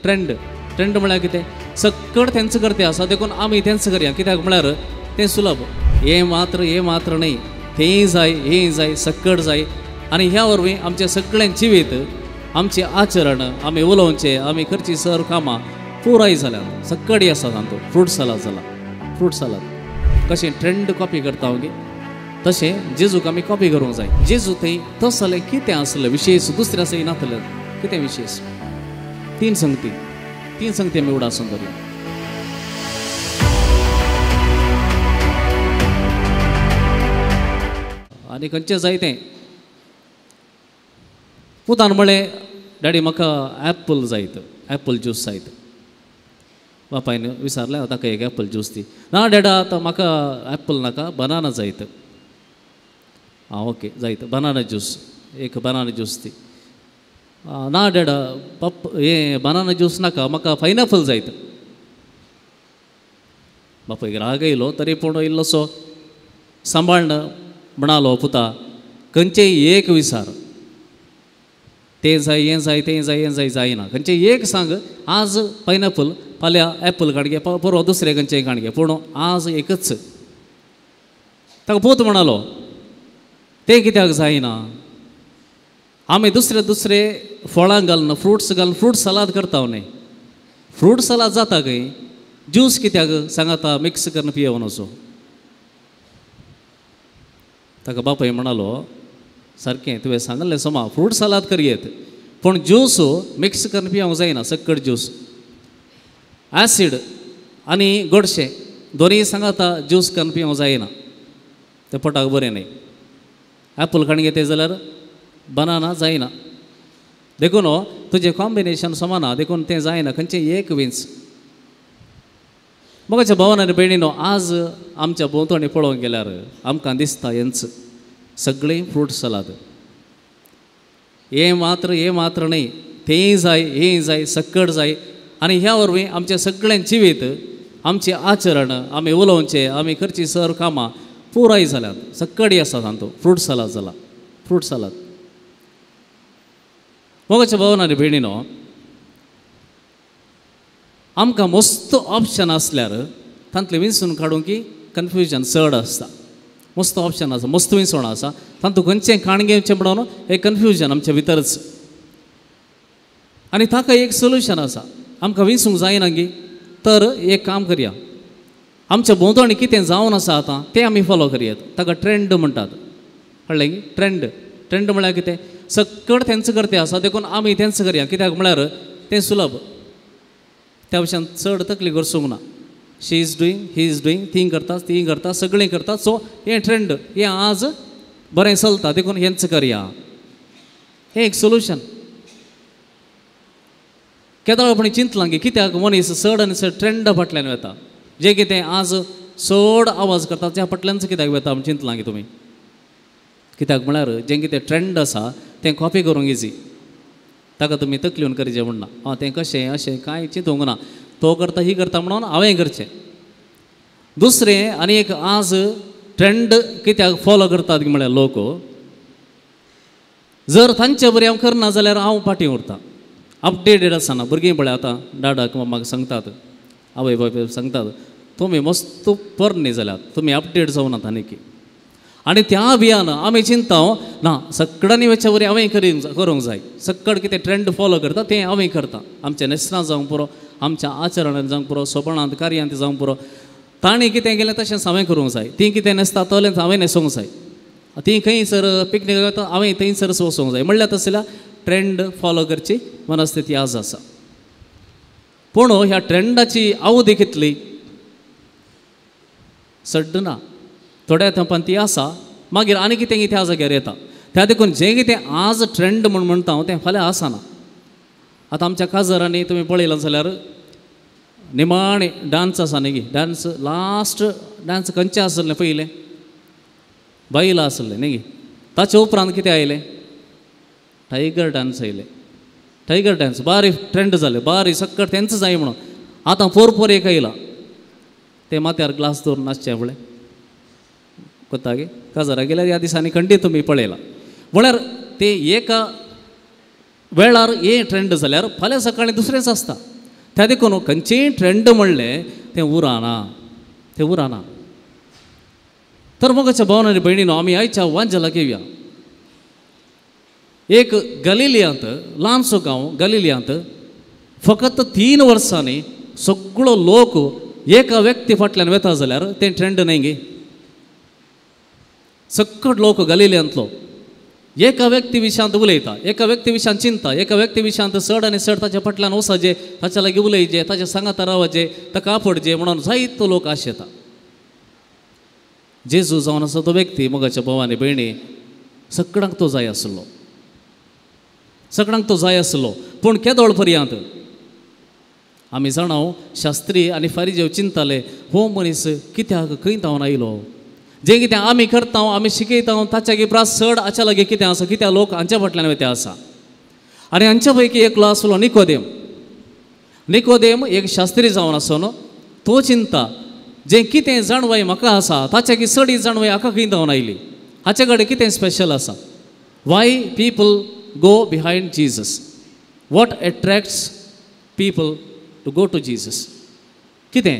Trend. Trend म्हळ्यार कितें? सकट तेंच करते आसा देखून आमी तेंच करया. कित्याक म्हळ्यार तें सुलभ. हें मात्र हें मात्र न्हय, तेंय जाय हेंय जाय, सकट जाय. आनी ह्या वरवीं आमचें सगळें जिवीत, आमचें आचरण, आमी उलोवचें, आमी करचीं सर कामां पुराय जाल्या. सकट आसा तातूंत. फ्रूट सलाद जाला, फ्रूट सलाद कशें ट्रेंड कॉपी करता गे तशें जेजूक आमी कॉपी करूंक जाय. जेजू थंय तसलें कितें आसलें विशेश दुसरें आसलें नातलें कितें विशेश? तीन संगती, तीन संगती आमी उडासून दवरया. आनी खंयचें जाय तें पुतान म्हळें, डॅडी म्हाका एप्पल जायत, एप्पल ज्यूस जायत. बापायन विचारलें ताका एक एप्पल ज्यूस दी. ना डॅडा आतां म्हाका एप्पल नाका, बनाना जायत. आं ओके जायत, बनाना ज्यूस, एक बनाना ज्यूस दी. ना डॅडा पप्प हें बनाना ज्यूस नाका, म्हाका पायनॅपल जायत. बापायक राग येयलो तरी पूण इल्लोसो सांबाळ्ण म्हणालो, पुता खंयचेय एक विचार, तें जाय हें जाय, तें जाय हें जाय जायना, खंयचें एक सांग. आज पायनॅपल, फाल्यां एप्पल काडगे, परवा दुसरें खंयचें काडगे, पूण आज एकच. ताका पूत म्हणालो, तें कित्याक जायना? आमी दुसरे दुसरे फळां घालून, फ्रुट्स घालून फ्रूट सलाद करता न्ही. फ्रूट सलाद जाता खंय? ज्यूस कित्याक सांगाता मिक्स करून पियेवन वचो. ताका बापाय म्हणालो, सारकें तुवें सांगलें समा, फ्रूट सलाद करयेत, पूण ज्यूस मिक्स करून पिवंक जायना. सक्कड ज्यूस एसीड आनी गोडशें दोनूय सांगाता ज्यूस करून पिवंक जायना, तें पोटाक बरें न्हय. एप्पल खाण घेते जाल्यार बनाना जायना. देखून तुजें कॉम्बिनेशन समा ना, देखून तें जायना. खंयचें एक विंच. मोगाच्या भावान आनी भयणीनो, आज आमच्या भोंवतणी पळोवंक गेल्यार आमकां दिसता हेंच सगळें फ्रूट सलाद. हें मात्र हें मात्र न्हय, तेंय जाय हेंय जाय, सकट जाय. आनी ह्या वरवीं आमचें सगळें जिवीत, आमचें आचरण, आमी उलोवचें, आमी करचीं सर कामां पुराय जाल्यात. सकट आसा तातूंत. फ्रूट सलाद जाला, फ्रूट सलाद. मोगाच्या भावान आनी भयणीनो, आमकां मस्त ऑप्शन आसल्यार तांतलें विंचून काडूंक की कन्फ्युजन चड आसता. मस्त ऑप्शन आसा, मस्त विंचवण आसा, तातूंत खंयचें खाण घेवचें म्हणून एक कन्फ्युजन आमच्या भितरच. आनी ताका एक सोल्युशन आसा. आमकां विंचूंक जायना गी तर एक काम करया, आमच्या भोंवतणी कितें जावन आसा आतां तें आमी फॉलो करयात. ताका ट्रेंड म्हणटात, कळ्ळें की? ट्रेंड. ट्रेंड म्हळ्यार कितें? सकट तेंच करते आसा देखून आमी तेंच करया. कित्याक म्हळ्यार तें सुलभ, त्या विशयान चड तकली घरसूंक ना. She is doing, he is doing, तीं करता, तीं करता, सगळीं करता. सो हें ट्रेंड, हें आज बरें चलता देखून हेंच करया. हें एक सोल्युशन. केदळ आपण चिंतलां की कित्याक मनीस चड आनी चड ट्रेंडा फाटल्यान वता, जें कितें आज चड आवाज करता त्या फाटल्यानच कित्याक वता आमी चिंतलां की तुमी? कित्याक म्हळ्यार जें कितें ट्रेंड आसा तें कॉपी करूंक इजी, ताका तुमी तकली करचें म्हणना. आं तें कशें अशें कांय चिंतूंक ना, तो करता ही करता म्हणून हांवें करचें. दुसरें आनी एक आज ट्रेंड कित्याक फॉलो करतात म्हळ्यार लोक, जर तांचे बरी हांव करना जाल्यार हांव फाटीं उरता, अपडेटेड आसना. भुरगीं पळय आतां डाडाक मम्माक सांगतात, आवय बापायक सांगतात, तुमी मस्त पोरणी जाल्यात, तुमी अपडेट जावनात आनी. आनी त्या भियान आमी चिंता ना सगळ्यांनी वेच्या वरी हांवें करूंक जाय, सकड कितें ट्रेंड फॉलो करता तें हांवें करता. आमच्या न्हेसणां जावंक पुरो, आमच्या आचरणांत जावंक पुरो, सोपणांत कार्यांत जावंक पुरो, तांणी कितें केलें तशेंच हांवें करूंक जाय. तीं कितें न्हेसता तसलेंच हांवें न्हेसूंक जाय, तीं खंयसर पिकनीक वता हांवें थंयसरच वचूंक जाय. म्हणल्यार तसल्या ट्रेंड फॉलो करची मनस्थिती आज आसा. पूण ह्या ट्रेंडाची अवधी कितली सड्ड ना, थोड्या तेंपान ती आसा, मागीर आनी कितें कितें जाग्यार येता. त्या देखून जें कितें आज ट्रेंड म्हूण म्हणटा हांव तें फाल्यां आसना. आतां आमच्या काजरांनी तुमी पळयलां जाल्यार निमाणे डांस आसा न्ही, डांस लास्ट डांस खंयचे आसले पयलें बायलां आसलें न्ही, ताचे उपरांत कितें आयलें टायगर डांस आयले. टायगर डांस बारी ट्रेंड जाले, बारी सक्कट तेंच जाय म्हणून. आतां पोर पोर एक आयला ते माथ्यार ग्लास दवरून नाचचें पळय कोता गे काजारा गेल्यार ह्या दिसांनी खंडीत तुमी पळयलां. म्हळ्यार ते एका वेळार हे ट्रेंड जाल्यार फाल्यां सकाळीं दुसरेंच आसता. त्या देखून खंयचेय ट्रेंड म्हणलें तें उराना, तें उराना. तर मोगाच्या भावन आनी भयणीनो, आमी आयच्या वांजेलाक येवया. एक गलिलियांत ल्हानसो गांव, गलिलियांत फकत 3 वर्सांनी सगळो लोक एका व्यक्ती फाटल्यान वेता जाल्यार तें ट्रेंड न्हय गे. सक्कट लोक गलिलियांतलो एका व्यक्ती विशयांत उलयता, एका व्यक्ती विशयांत चिंता, एका व्यक्ती विशयांत चड आनी चड ताच्या फाटल्यान वचचे, ताच्या लागीं उलयचे, ताच्या सांगाता रावचे, ताका आपोडचे म्हणून जायतो लोक आशेता. जेजू जावन आसा तो व्यक्ती मोगाच्या भाव आनी भयणी, सगळ्यांक तो जाय आसलो, सगळ्यांक तो जाय आसलो. पूण केदोळ पर्यंत आमी जाणाव शास्त्री आनी फारिजेव चिंताले, हो मनीस कित्याक खंय धांवन आयलो, जें कितें आमी करता, आमी शिकयता ताच्या प्रास चड हाच्या लागीं कितें आसा, कित्याक लोक हांच्या फाटल्यान वयता आसा. आनी हांच्या पैकी एकलो आसलो निकोदेम. निकोदेम एक शास्त्री जावन आसो न्हू, तो चिंता जें कितें जाणवाय म्हाका आसा ताच्या की चड जाणवाय हाका खंय धांवन आयली, हाचे कडेन कितें स्पेशल आसा. Why people go behind Jesus, what attracts people to go to Jesus, कितें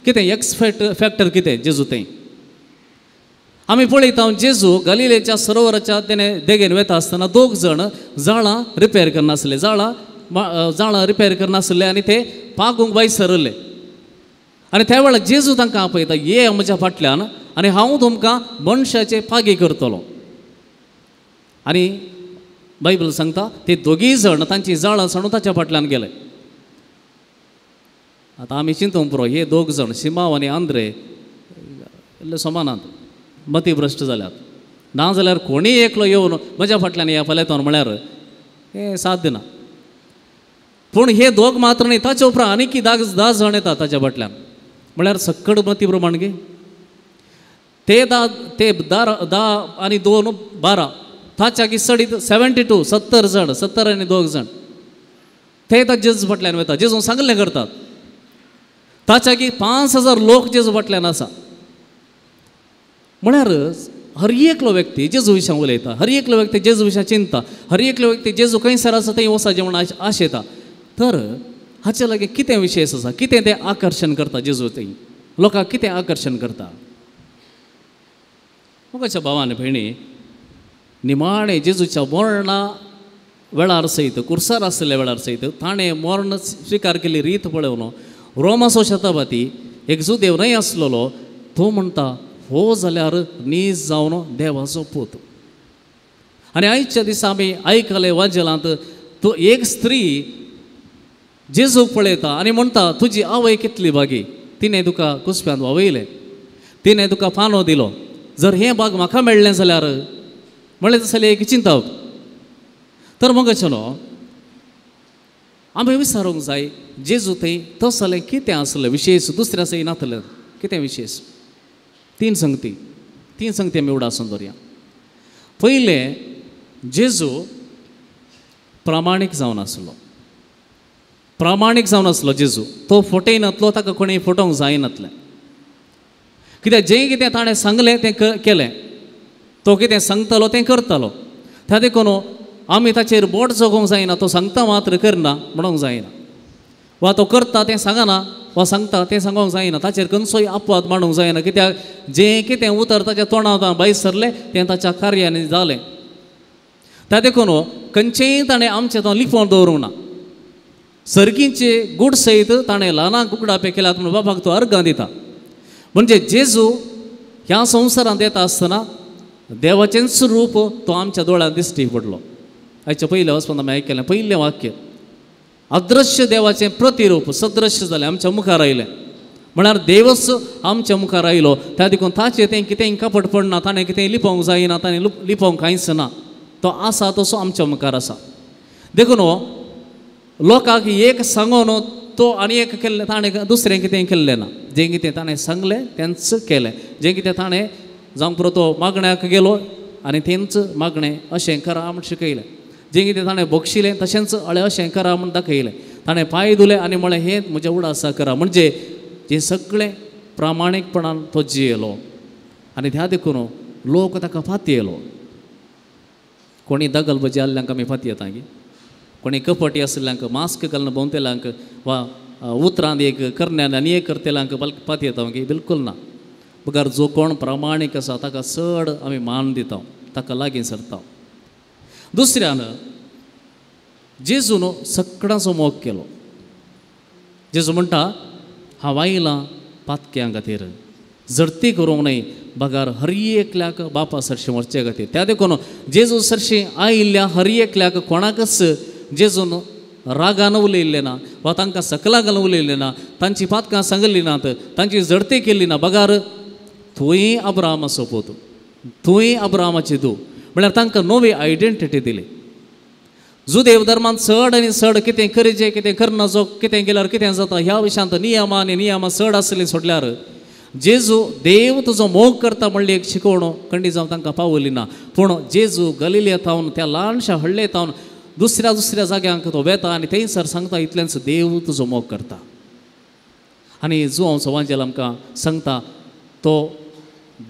कितें एक्स फॅक्टर कितें जेजू थंय. आमी पळयता जेजू गलिलेच्या सरोवराच्या तेणे देगेन वेता आसतना 2 जाण जाळां रिपेर करनासले, जाळां रिपेर करनासले आनी ते पागूंक भायर सरले. आनी त्या वेळार जेजू तांकां आपयता, ये म्हज्या फाटल्यान आनी हांव तुमकां मनशाचे पागी करतलो. आनी बायबल सांगता ते दोगीय जाण तांची जाळां सांडून ताच्या फाटल्यान गेले. आतां आमी चिंतूंक पुरो, हे 2 जाण सिमांव आनी आंद्रे इल्ले समानांत मतीभ्रश्ट जाल्यात. ना जाल्यार कोणीय एकलो येवन म्हज्या फाटल्यान या फाल्यां म्हळ्यार हें साध्य ना. पूण हे 2 मात्र न्ही, ताच्या उपरांत आनीक 10 जाण येता ताच्या फाटल्यान, म्हळ्यार सक्कड मती प्रमाण गे. ते 10 आनी 2 12, ताच्या की चडीत 72 70 जाण, 70 आनी 2 जाण ते येता जेजू फाटल्यान वता, जेजू सांगलें करतात. ताच्या की 5000 लोक जेजू फाटल्यान आसा. म्हळ्यार हर एकलो व्यक्ती जेजू विशयान उलयता, हर एकलो व्यक्ती जेजू विशयान चिंता, हर एकलो व्यक्ती जेजू खंयसर आसा थंय वचचें म्हूण आशेता. तर हाचे लागीं कितें विशेश आसा, कितें तें आकर्शण करता जेजू थंय लोकांक, कितें आकर्शण करता. मोगाच्या भावान भयणी, निमाणें जेजूच्या मरणा वेळार सयत, कुर्सार आशिल्ल्या वेळार सयत ताणें मरण स्विकार केल्ली रीत पळोवन रोमाचो शताबाती एक जुदेव न्हय आसलेलो तो म्हणटा, हो जाल्यार नीज जावन देवाचो पूत. आनी आयच्या दिसा आमी आयकले वाजेलांत तो एक स्त्री जेजूक पळयता आनी म्हणटा, तुजी आवय कितली भागी, तिणें तुका कुसप्यांत वावयलें, तिणें तुका पानो दिलो, जर हें भाग म्हाका मेळ्ळें जाल्यार म्हणलें तसलें एक चिंतप. तर मग चलो आमी विचारूंक जाय जेजू थंय तसलें कितें आसलें विशेश, दुसऱ्या सय नातलें कितें विशेश. 3 संगती आमी उडासून दवरया. पयलें, जेजू प्रामाणीक जावन आसलो, प्रामाणीक जावन आसलो जेजू. तो फटयनातलो, ताका कोणीय फटोवंक जायनातलें. कित्याक जें कितें ताणें सांगलें तें केलें, तो कितें सांगतालो तें करतालो. त्या देखून आमी ताचेर बोट जगोवंक जायना, तो सांगता मात्र करना म्हणूंक जायना, वा तो करता तें सांगना वा सांगता तें सांगोंक जायना, ताचेर खंयचोय अपवाद मांडूंक जायना. कित्याक जें कितें उतर ताच्या तोंडांत भायर सरलें तें ताच्या कार्यान जालें. त्या देखून खंयचेय ताणें आमचें तो लिपोवन दवरूंक ना. सर्गींचे गूड सयत ताणें ल्हानांक उगडापे केल्यात म्हणून बाबाक तो अर्गां दिता. म्हणजे जेजू ह्या संवसारांत येता आसतना देवाचेंच रूप तो आमच्या दोळ्यांत दिश्टी पडलो. आयच्या पयल्या वचपान आमी आयकलें पयलें वाक्य, अदृश्य देवाचें प्रतिरूप सदृश्य जालें, आमच्या मुखार आयलें. म्हळ्यार देवच आमच्या मुखार आयलो. त्या देखून ताचें तें कितेंय कपट पडना, ताणें कितेंय लिपोवंक जायना, ताणें लिपोवंक कांयच ना, तो आसा तसो आमच्या मुखार आसा. देखून लोकांक एक सांगून तो आनी एक केल्लें, ताणें दुसरें कितें केल्लें ना. जें कितें ताणें सांगलें तेंच केलें, जें कितें ताणें जावंक पुरो तो मागण्याक गेलो आनी तेंच मागणें अशें करा म्हूण शिकयलें, जें कितें ताणें बक्षिलें तशेंच अळे अशें करा म्हूण दाखयलें, ताणें पांय धुले आनी म्हळें हें म्हज्या उडासा करा. म्हणजे जें सगळें प्रामाणीकपणान तो जियेलो आनी त्या देखून लोक ताका फातयेलो. कोणी दगलबाजी आसल्यांक आमी फातयेता गी, कोणी कपटी आशिल्ल्यांक, मास्क घालून भोंवतेल्यांक वा उतरांत एक करण्यान आनी एक करतेल्यांक पातयेता की बिलकूल ना. बगर जो कोण प्रामाणीक आसा ताका चड आमी मान दिता, ताका लागीं सरता. दुसऱ्यान जेजून सगळ्यांचो मोग केलो. जेजू म्हणटा हांव आयलां पातक्यां खातीर, जडती करूंक न्हय बगर हर एकल्याक बापा सरशीं व्हरचे खातीर. त्या देखून जेजू सरशीं आयिल्ल्या हर एकल्याक कोणाकच जेजून रागान उलयल्लें ना वा तांकां सकला घालून उलयल्लें ना, तांची पातकां सांगली नात, तांची जडती केली ना, बगर तूंय अब्राहमाचो पूत, तूंय अब्राहमाची धूव, म्हळ्यार तांकां नवी आयडेंटिटी दिली. जुदेव धर्मान चड आनी चड कितें करचें कितें करना जो कितें केल्यार कितें जाता ह्या विशयांत नियमां आनी नियमां चड आसलीं सोडल्यार जेजू देव तुजो मोग करता म्हणली एक शिकवण खंडीत जावन तांकां पावली ना. पूण जेजू गलिलिया थावन त्या ल्हानशा हळ्ळे थावन दुसऱ्या दुसऱ्या जाग्यांक तो वेता आनी थंयसर सांगता इतलेंच देव तुजो मोग करता. आनी जुवांव वांजेल आमकां सांगता तो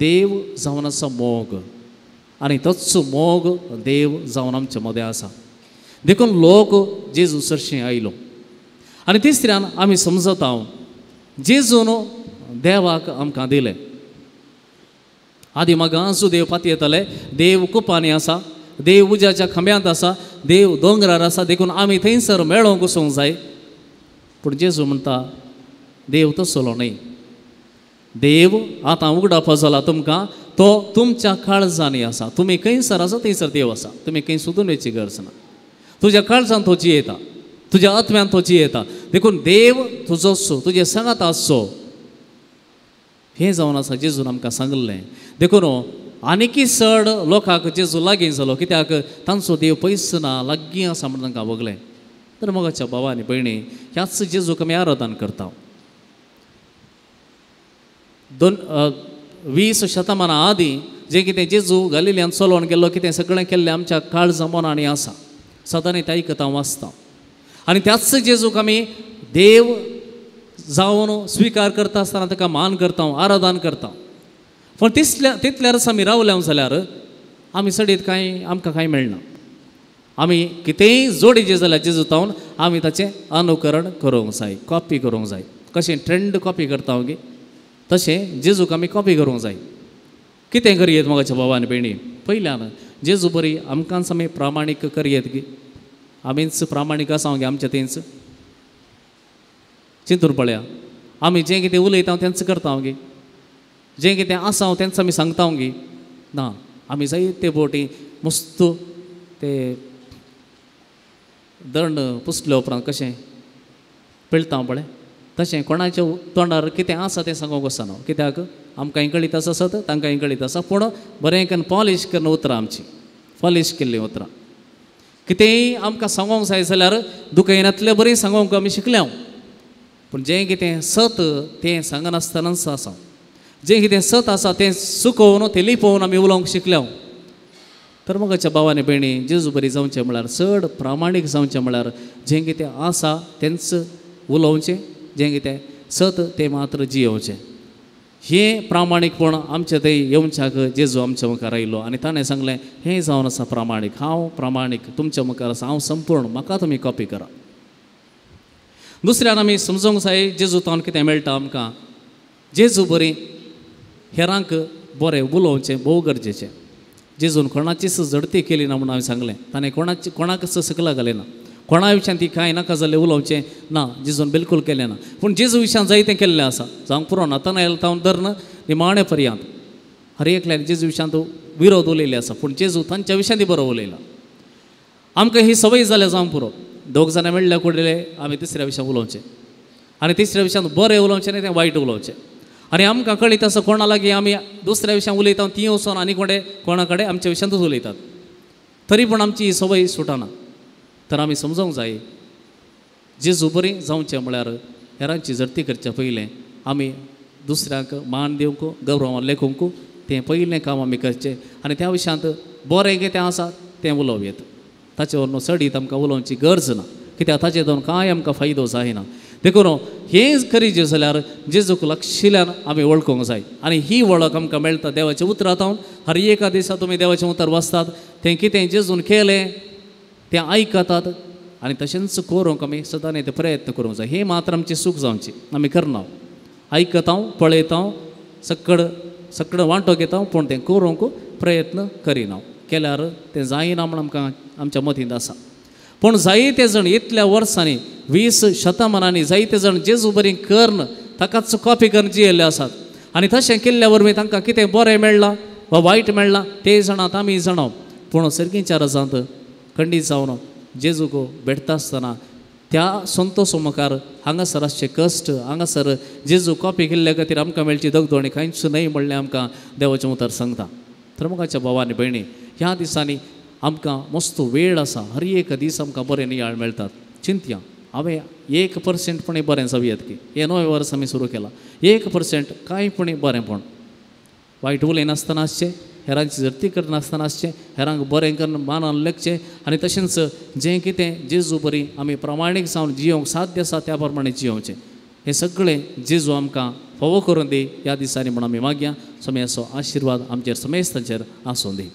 देव जावन आसा मोग आनी तोच मोग देव जावन आमच्या मदें आसा. देखून लोक जेजू सरशीं आयलो. आनी तिसऱ्यान आमी समजता जेजून देवाक आमकां दिलें. आदी मागांसू देव पातयेताले, देव कुपांनी आसा, देव उज्याच्या खांब्यांत आसा, देव दोंगरार आसा, देखून आमी थंयसर मेळोंक वचूंक जाय. पूण जेजू म्हणटा देव तसलो न्हय, देव आतां उगडापा जाला तुमकां, तो तुमच्या काळजांनी आसा. तुमी खंयसर आसा थंयसर देव आसा, तुमी खंय सोदून वयची गरज ना. तुज्या काळजान तो जियेता, तुज्या आत्म्यान तो जियेता, देखून देव तुजोच, तुजे सांगात आसचो. हें जावन आसा जेजून आमकां सांगलें. देखून आनीकय चड लोकांक जेजू लागीं जालो, कित्याक तांचो देव पयस ना, लागीं आसा म्हण तांकां भोगलें. तर मोगाच्या भावा आनी भयणी, ह्याच जेजूक आमी आराधन करता. 20 शतमानां आदीं जें कितें जेजू गलिलियान चलोवन गेल्लो, कितें सगळें केल्लें आमच्या काळजा मनांनी आसा, सदांनी तें आयकता वाचता. आनी त्याच जेजूक आमी देव जावन स्विकार करता आसतना ताका मान करता, आराधन करता. पूण तितल्यारच आमी रावल्या जाल्यार आमी चडीत कांय आमकां कांय मेळना. आमी कितेंय जोडीचें जाल्यार जेजू तावन आमी ताचें अनुकरण करूंक जाय, कॉपी करूंक जाय. कशें ट्रेंड कॉपी करता गे तशें जेजूक आमी कॉपी करूंक जाय. कितें करयेत मोगाच्या भावा आनी भयणी? पयल्यान जेजू बरी आमकांच आमी प्रामाणीक करयेत गी, आमीच प्रामाणीक आसा गे आमच्या तेंच चिंतून पळया. आमी जें कितें उलयता तेंच करता गे, जें कितें आसा तेंच आमी सांगता गे ना. आमी जायते बोटी मस्त ते दंड पुसले उपरांत कशें पिळता पळय तशें कोणाच्या तोंडार कितें आसा तें सांगूंक वचना, कित्याक आमकां कळीत आसा सत, तांकां कळीत आसा. पूण बरें करून पॉलिश करून उतरां आमची पॉलिश केल्लीं उतरां कितेंय आमकां सांगूंक जाय जाल्यार दुखयनातले बरीं सांगूंक आमी शिकल्या. पूण जें कितें सत तें सांगनासतनाच आसा, जें कितें सत आसा तें सुकोवन तें लिपोवन आमी उलोवंक शिकल्या. तर मोगाच्या भावा आनी भयणी, जेजू बरी जावचें म्हळ्यार चड प्रामाणीक जावचें म्हळ्यार जें कितें आसा तेंच उलोवचें, जें कितें सत तें मात्र जियोवचें. हें प्रामाणीकपण आमचें थंय येवच्याक जेजू आमच्या मुखार आयलो आनी ताणें सांगलें हें जावन आसा प्रामाणीक, हांव प्रामाणीक तुमच्या मुखार आसा, हांव संपूर्ण, म्हाका तुमी कॉपी करा. दुसऱ्यान आमी समजूंक जाय जेजू तावन कितें मेळटा आमकां. जेजू बरी हेरांक बरें उलोवचें भोव गरजेचें. जेजून कोणाचीच झडती केली ना म्हणून हांवें सांगलें, ताणें कोणाकच सकला घालें ना, कोणा विशयान ती कांय नाका जाल्लें उलोवचें ना, जेजून बिलकूल केलें ना. पूण जेजू विशयान जायतें केल्लें आसा, जावंक पुरो नतनायल तावन धरून निमाणे पर्यंत हर एकल्यान जेजू विशयांत विरोध उलयले आसा, पूण जेजू तांच्या विशयांत बरो उलयला. आमकां ही संवय जाल्या जावंक पुरो, दोग जाणां मेळ्ळ्या कुडले आमी तिसऱ्या विशयान उलोवचें आनी तिसऱ्या विशयान बरें उलोवचें न्ही तें वायट उलोवचें. आनी आमकां कळीत आसा कोणा लागीं आमी दुसऱ्या विशयान उलयता तीं वचोन आनी कोणा कडेन आमच्या विशयांतूच उलयतात, तरी पूण आमची ही संवय सुटना. तर आमी समजूंक जाय जेजू बरी जावचें म्हळ्यार हेरांची झडती करच्या पयलें आमी दुसऱ्यांक मान दिवंक, गौरवान लेखूंक तें पयलें काम आमी करचें आनी त्या विशयांत बरें कितें आसा तें उलोवं येता. ताचे वरन चडीत आमकां उलोवची गरज ना, कित्याक ताचे दोन कांय आमकां फायदो जायना. देखून हें करीचें जाल्यार जेजूक लागशिल्ल्यान आमी वळखूंक जाय आनी ही वळख आमकां मेळटा देवाच्या उतरांत. हर एका दिसा तुमी देवाचें उतर वाचतात, तें कितें जेजून केलें तें आयकतात, आनी तशेंच करूंक आमी सदांच ते प्रयत्न करूंक जाय. हे मात्र आमची चूक जावची आमी करना, आयकता पळयता सकड सकड वांटो घेता पूण तें करूंक प्रयत्न करिना, केल्यार तें जायना म्हूण आमकां आमच्या मतींत आसा. पूण जायते जाण इतल्या वर्सांनी 20 शतमानांनी जायते जाण जेजू बरी करून ताकाच कॉपी करून जियेल्ले आसात आनी तशें केल्ल्या वरवीं तांकां कितें बरें मेळ्ळां वा वायट मेळ्ळां तें जाणात आमी जाणा. पूण सर्गीच्या रजांत खंडीत जावन जेजूक भेटता आसतना त्या संतोष मुखार हांगासर आसचे कश्ट, हांगासर जेजू कॉपी केल्ल्या खातीर आमकां मेळची दगदोणी कांयच न्हय म्हणलें आमकां देवाचें उतर सांगता. तर मोगाच्या भाव आनी भयणी, ह्या दिसांनी आमकां मस्त वेळ आसा, हर एक दीस आमकां बरें नियाळ मेळटात. चिंतया हांवें 1% पण बरें जावयात की हें नवें वर्स आमी सुरू केलां, 1% कांय पण बरेंपण, वायट उलयनासतना आसचें, हेरांची जरती करनासतना आसचें, हेरांक बरें करून मानान लेखचें आनी तशेंच जें कितें जेजू बरी आमी प्रामाणीक जावन जियोवंक साध्य आसा त्या प्रमाणे जियोवचें. हें सगळें जेजू आमकां फावो करून दी ह्या दिसांनी म्हूण आमी मागया. सोम्याचो आशिर्वाद आमचेर समेस्तांचेर आसूं दी.